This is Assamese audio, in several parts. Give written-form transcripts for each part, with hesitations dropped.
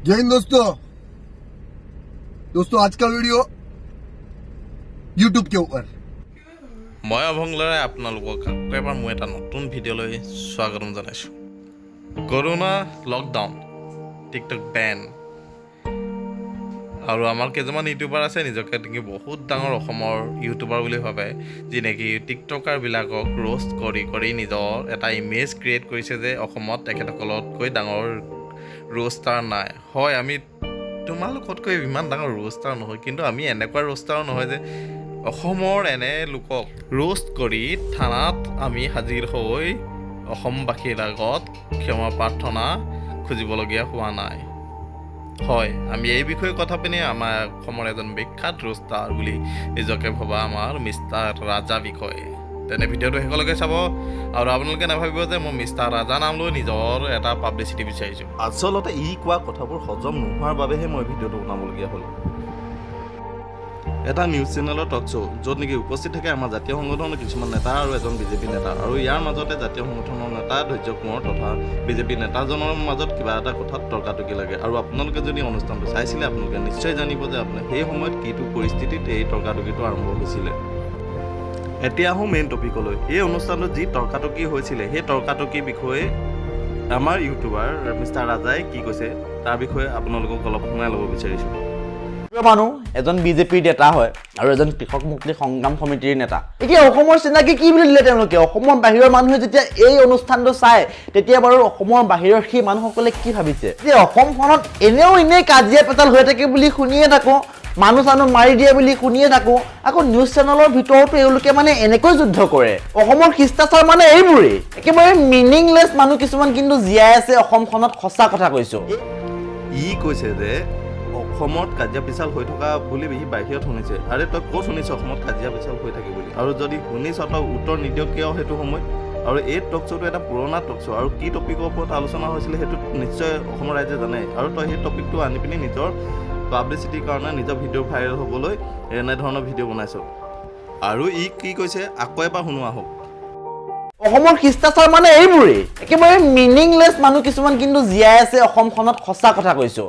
जय हिंद दोस्तों। दोस्तों, आज का वीडियो यूट्यूब के ऊपर। মই অভংলৰে আপোনালোকক আকৌ এবাৰ মোৰ এটা নতুন ভিডিঅ'লৈ স্বাগতম জনাইছোঁ। কৰোণা লকডাউন, টিকটক বেন আৰু আমাৰ কেইজনমান ইউটিউবাৰ আছে, নিজকে নেকি বহুত ডাঙৰ অসমৰ ইউটিউবাৰ বুলি ভাবে, যি নেকি টিকটকাৰবিলাকক ৰ'ষ্ট কৰি কৰি নিজৰ এটা ইমেজ ক্ৰিয়েট কৰিছে যে অসমত তেখেতসকলতকৈ ডাঙৰ ৰ'ষ্টাৰ নাই। হয়, আমি তোমালোকতকৈ ইমান ডাঙৰ ৰ'ষ্টাৰ নহয়, কিন্তু আমি এনেকুৱা ৰ'ষ্টাৰো নহয় যে অসমৰ এনে লোকক ৰ'ষ্ট কৰি থানাত আমি হাজিৰ হৈ অসমবাসীৰ আগত ক্ষমা প্ৰাৰ্থনা খুজিবলগীয়া হোৱা নাই। হয়, আমি এই বিষয়ে কথা পাতি আমাৰ অসমৰ এজন বিখ্যাত ৰ'ষ্টাৰ বুলি নিজকে ভবা আমাৰ মিষ্টাৰ ৰাজা বিষয়ে। তেনে ভিডিঅ'টো শেষলৈকে চাব আৰু আপোনালোকে নাভাবিব যে মই মিষ্টাৰ ৰাজা নাম লৈ নিজৰ এটা পাব্লিচিটি বিচাৰিছোঁ। আচলতে ই কোৱা কথাবোৰ হজম নোহোৱাৰ বাবেহে মই ভিডিঅ'টো বনাবলগীয়া হ'ল। এটা নিউজ চেনেলৰ টক শ্ব', য'ত নেকি উপস্থিত থাকে আমাৰ জাতীয় সংগঠনৰ কিছুমান নেতা আৰু এজন বিজেপি নেতা। আৰু ইয়াৰ মাজতে জাতীয় সংগঠনৰ নেতা ধৈৰ্য কোঁৱৰ তথা বিজেপি নেতাজনৰ মাজত কিবা এটা কথাত তৰ্কাতৰ্কি লাগে। আৰু আপোনালোকে যদি অনুষ্ঠানটো চাইছিলে, আপোনালোকে নিশ্চয় জানিব যে আপোনাৰ সেই সময়ত কিটো পৰিস্থিতিত এই তৰ্কাতৰ্কিটো আৰম্ভ হৈছিলে। এতিয়া আহোঁ মেইন টপিকলৈ। এই অনুষ্ঠানটোত যি তৰ্কাতৰ্কি হৈছিলে, সেই তৰ্কাতৰ্কিৰ বিষয়ে আমাৰ ইউটিউবাৰ মিষ্টাৰ ৰাজাই কি কৈছে, তাৰ বিষয়ে আপোনালোকক অলপ শুনাই ল'ব বিচাৰিছোঁ। মানুহ এজন বিজেপিৰ নেতা হয় আৰু এজন কৃষক মুক্তি সংগ্ৰাম সমিতিৰ নেতা। এতিয়া অসমৰ চিনাকি কি বুলি দিলে তেওঁলোকে? অসমৰ বাহিৰৰ মানুহে যেতিয়া এই অনুষ্ঠানটো চায়, তেতিয়া বাৰু অসমৰ বাহিৰৰ সেই মানুহসকলে কি ভাবিছে যে অসমখনত এনেও এনেই কাজিয়া পেচাল হৈ থাকে বুলি শুনিয়ে থাকোঁ, মানুহ চানুহ মাৰি দিয়ে বুলি শুনিয়ে থাকোঁ, আকৌ নিউজ চেনেলৰ ভিতৰতো এওঁলোকে মানে এনেকৈ যুদ্ধ কৰে। অসমৰ শিষ্টাচাৰ মানে এইবোৰেই। একেবাৰে মিনিংলেছ মানুহ কিছুমান কিন্তু জীয়াই আছে অসমখনত, সঁচা কথা কৈছোঁ। ই কৈছে যে অসমত কাজিয়া পেচাল হৈ থকা বুলি সি বাহিৰত শুনিছে। আৰে, তই ক'ত শুনিছ অসমত কাজিয়া পেচাল হৈ থাকে বুলি? আৰু যদি শুনিছ, তই উত্তৰ নিদিয় কিয় সেইটো সময়ত? আৰু এই টক শ্ব'টো এটা পুৰণা টক শ্ব' আৰু কি টপিকৰ ওপৰত আলোচনা হৈছিলে, সেইটো নিশ্চয় অসমৰ ৰাইজে জানে। আৰু তই সেই টপিকটো আনি পিনি নিজৰ পাব্লিচিটিৰ কাৰণে, নিজৰ ভিডিঅ' ভাইৰেল হ'বলৈ এনেধৰণৰ ভিডিঅ' বনাইছ। আৰু ই কি কৈছে, আকৌ এবাৰ শুনোৱা হওক। অসমৰ শিষ্টাচাৰ মানে এইবোৰেই। একেবাৰে মিনিংলেছ মানুহ কিছুমান কিন্তু জীয়াই আছে অসমখনত, সঁচা কথা কৈছোঁ।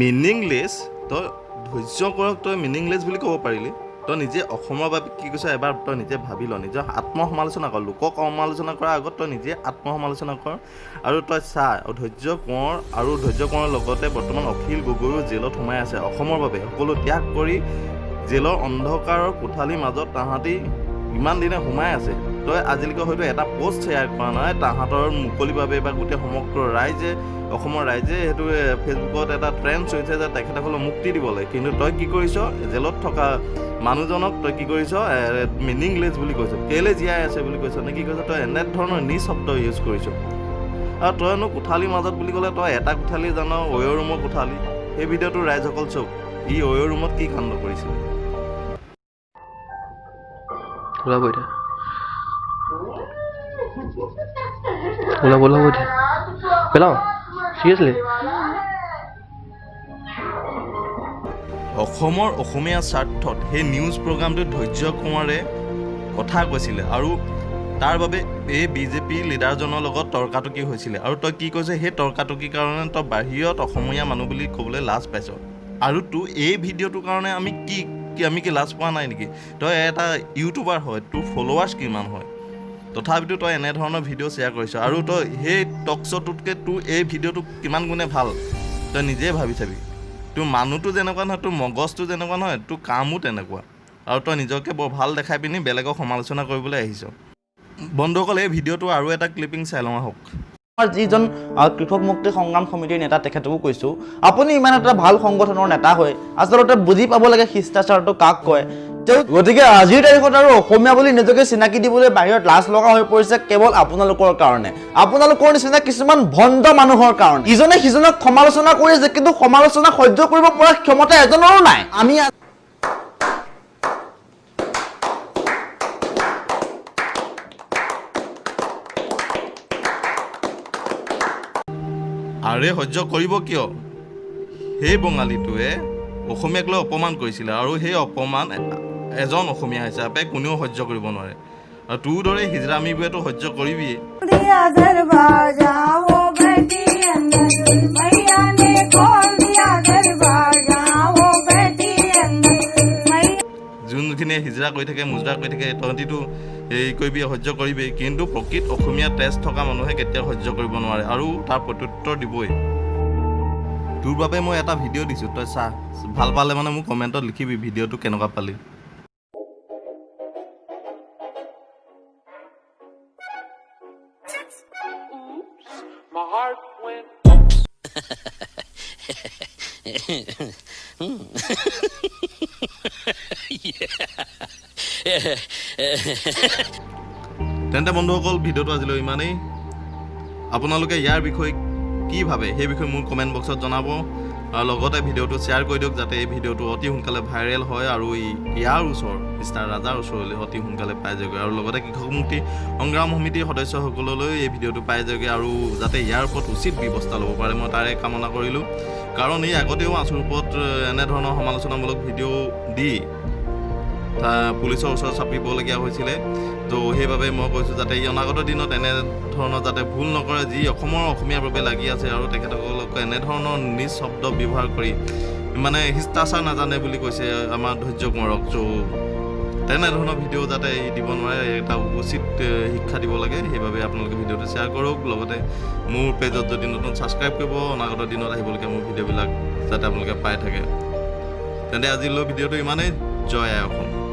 মিনিংলেছ? তই ধৈৰ্য কৰক, তই মিনিংলেছ বুলি ক'ব পাৰিলি? তই নিজে অসমৰ বাবে কি কৈছ, এবাৰ তই নিজে ভাবি ল। নিজৰ আত্মসমালোচনা কৰ। লোকক সমালোচনা কৰাৰ আগত তই নিজে আত্মসমালোচনা কৰ। আৰু তই চা, ধৈৰ্য কোঁৱৰ আৰু ধৈৰ্য কোঁৱৰৰ লগতে বৰ্তমান অখিল গগৈও জেলত সোমাই আছে। অসমৰ বাবে সকলো ত্যাগ কৰি জেলৰ অন্ধকাৰৰ কোঠালিৰ মাজত তাহাঁতি ইমান দিনে সোমাই আছে। তই আজিলৈকে হয়তো এটা পষ্ট শ্বেয়াৰ কৰা নাই তাহাঁতৰ মুকলি বাবে বা গোটেই সমগ্ৰ ৰাইজে, অসমৰ ৰাইজে সেইটো ফেচবুকত এটা ট্ৰেণ্ড চলিছে যে তেখেতসকলক মুক্তি দিব লাগে। কিন্তু তই কি কৰিছ? জেলত থকা মানুহজনক তই কি কৰিছ? মিনিংলেছ বুলি কৈছ, কেলৈ জীয়াই আছে বুলি কৈছ নে কি কৈছ? তই এনেধৰণৰ নিজ শব্দ ইউজ কৰিছ। আৰু তইনো কোঠালিৰ মাজত বুলি ক'লে তই এটা কোঠালি জান, অয়ৰ ৰুমৰ কোঠালি। সেই ভিডিঅ'টো ৰাইজসকল চাওক, ই অয়ৰ ৰুমত কি কাণ্ড কৰিছিলে। ওলাব এতিয়া, ওলাব, ওলাব এতিয়া। পেলাওঁ চিৰিয়াছলি। অসমৰ অসমীয়া স্বাৰ্থত সেই নিউজ প্ৰগ্ৰামটোত ধৈৰ্য কোঁৱৰে কথা কৈছিলে আৰু তাৰ বাবে এই বিজেপি লিডাৰজনৰ লগত তৰ্কাতৰ্কি হৈছিলে। আৰু তই কি কৈছে, সেই তৰ্কাতৰ্কিৰ কাৰণে তই বাহিৰত অসমীয়া মানুহ বুলি ক'বলৈ লাজ পাইছ। আৰু তোৰ এই ভিডিঅ'টোৰ কাৰণে আমি কি লাজ পোৱা নাই নেকি? তই এটা ইউটিউবাৰ হয়, তোৰ ফ'ল'ৱাৰ্ছ কিমান হয়, তথাপিতো তই এনেধৰণৰ ভিডিঅ' শ্বেয়াৰ কৰিছ। আৰু তই সেই টক শ্ব'টোতকৈ তোৰ এই ভিডিঅ'টো কিমান গুণে ভাল, তই নিজে ভাবি চাবি। তোৰ মানুহটো যেনেকুৱা নহয়, তোৰ মগজটো যেনেকুৱা নহয়, তোৰ কামো তেনেকুৱা। আৰু তই নিজকে বৰ ভাল দেখাই পিনি বেলেগক সমালোচনা কৰিবলৈ আহিছ। বন্ধুসকল, এই ভিডিঅ'টো আৰু এটা ক্লিপিং চাই লওঁ আহক। আমাৰ যিজন কৃষক মুক্তি সংগ্ৰাম সমিতিৰ নেতা, তেখেতকো কৈছোঁ, আপুনি ইমান এটা ভাল সংগঠনৰ নেতা হৈ আচলতে বুজি পাব লাগে শিষ্টাচাৰটো কাক কয় তেওঁ। গতিকে আজিৰ তাৰিখত আৰু অসমীয়া বুলি নিজকে চিনাকি দিবলৈ বাহিৰত লাজ লগা হৈ পৰিছে, কেৱল আপোনালোকৰ কাৰণে, আপোনালোকৰ নিচিনা কিছুমান ভণ্ড মানুহৰ কাৰণে। ইজনে সিজনক সমালোচনা কৰিছে, কিন্তু সমালোচনা সহ্য কৰিব পৰা ক্ষমতা এজনৰো নাই। আমি আৰে, সহ্য কৰিব কিয়? সেই বঙালীটোৱে অসমীয়াক লৈ অপমান কৰিছিলে আৰু সেই অপমান এজন অসমীয়া হিচাপে কোনেও সহ্য কৰিব নোৱাৰে। আৰু তোৰ দৰে হিজৰামীবোৰেতো সহ্য কৰিবিয়ে। दिया दरवाजा, वो बैठी अंदर, भैया ने खोल दिया। হিজৰা কৰি থাকে, মুজৰা কৰি থাকে, তহঁতিতো এই কৰিবি, সহ্য কৰিবি। কিন্তু প্ৰকৃত অসমীয়া তেজ থকা মানুহে কেতিয়াও সহ্য কৰিব নোৱাৰে আৰু তাৰ প্ৰত্যুত্তৰ দিবই। তোৰ বাবে মই এটা ভিডিঅ' দিছোঁ, তই চা। ভাল পালে মানে মোক কমেণ্টত লিখিবি ভিডিঅ'টো কেনেকুৱা পালি। My heart went. তেন্তে বন্ধুসকল, ভিডিঅ'টো আজিলৈ ইমানেই। আপোনালোকে ইয়াৰ বিষয়ে কি ভাবে সেই বিষয়ে মোৰ কমেণ্ট বক্সত জনাব আৰু লগতে ভিডিঅ'টো শ্বেয়াৰ কৰি দিয়ক, যাতে এই ভিডিঅ'টো অতি সোনকালে ভাইৰেল হয় আৰু ইয়াৰ ওচৰ মিষ্টাৰ ৰাজাৰ ওচৰলৈ অতি সোনকালে পাই যায়গৈ আৰু লগতে কৃষক মুক্তি সংগ্ৰাম সমিতিৰ সদস্যসকললৈ এই ভিডিঅ'টো পাই যায়গৈ আৰু যাতে ইয়াৰ ওপৰত উচিত ব্যৱস্থা ল'ব পাৰে, মই তাৰে কামনা কৰিলোঁ। কাৰণ এই আগতেও আছুৰ ওপৰত এনেধৰণৰ সমালোচনামূলক ভিডিঅ' দি পুলিচৰ ওচৰত চাপিবলগীয়া হৈছিলে। ত' সেইবাবে মই কৈছোঁ যাতে ই অনাগত দিনত এনেধৰণৰ যাতে ভুল নকৰে, যি অসমৰ অসমীয়াৰ বাবে লাগি আছে আৰু তেখেতসকলক এনেধৰণৰ নিজ শব্দ ব্যৱহাৰ কৰি মানে শিষ্টাচাৰ নাজানে বুলি কৈছে আমাৰ ধৈৰ্য কোঁৱৰক। ত' তেনেধৰণৰ ভিডিঅ' যাতে ই দিব নোৱাৰে, এটা উচিত শিক্ষা দিব লাগে। সেইবাবে আপোনালোকে ভিডিঅ'টো শ্বেয়াৰ কৰক, লগতে মোৰ পেজত যদি নতুন ছাবস্ক্ৰাইব কৰিব, অনাগত দিনত আহিবলগীয়া মোৰ ভিডিঅ'বিলাক যাতে আপোনালোকে পাই থাকে। তেন্তে আজিলৈ ভিডিঅ'টো ইমানেই। জয় আই অসম।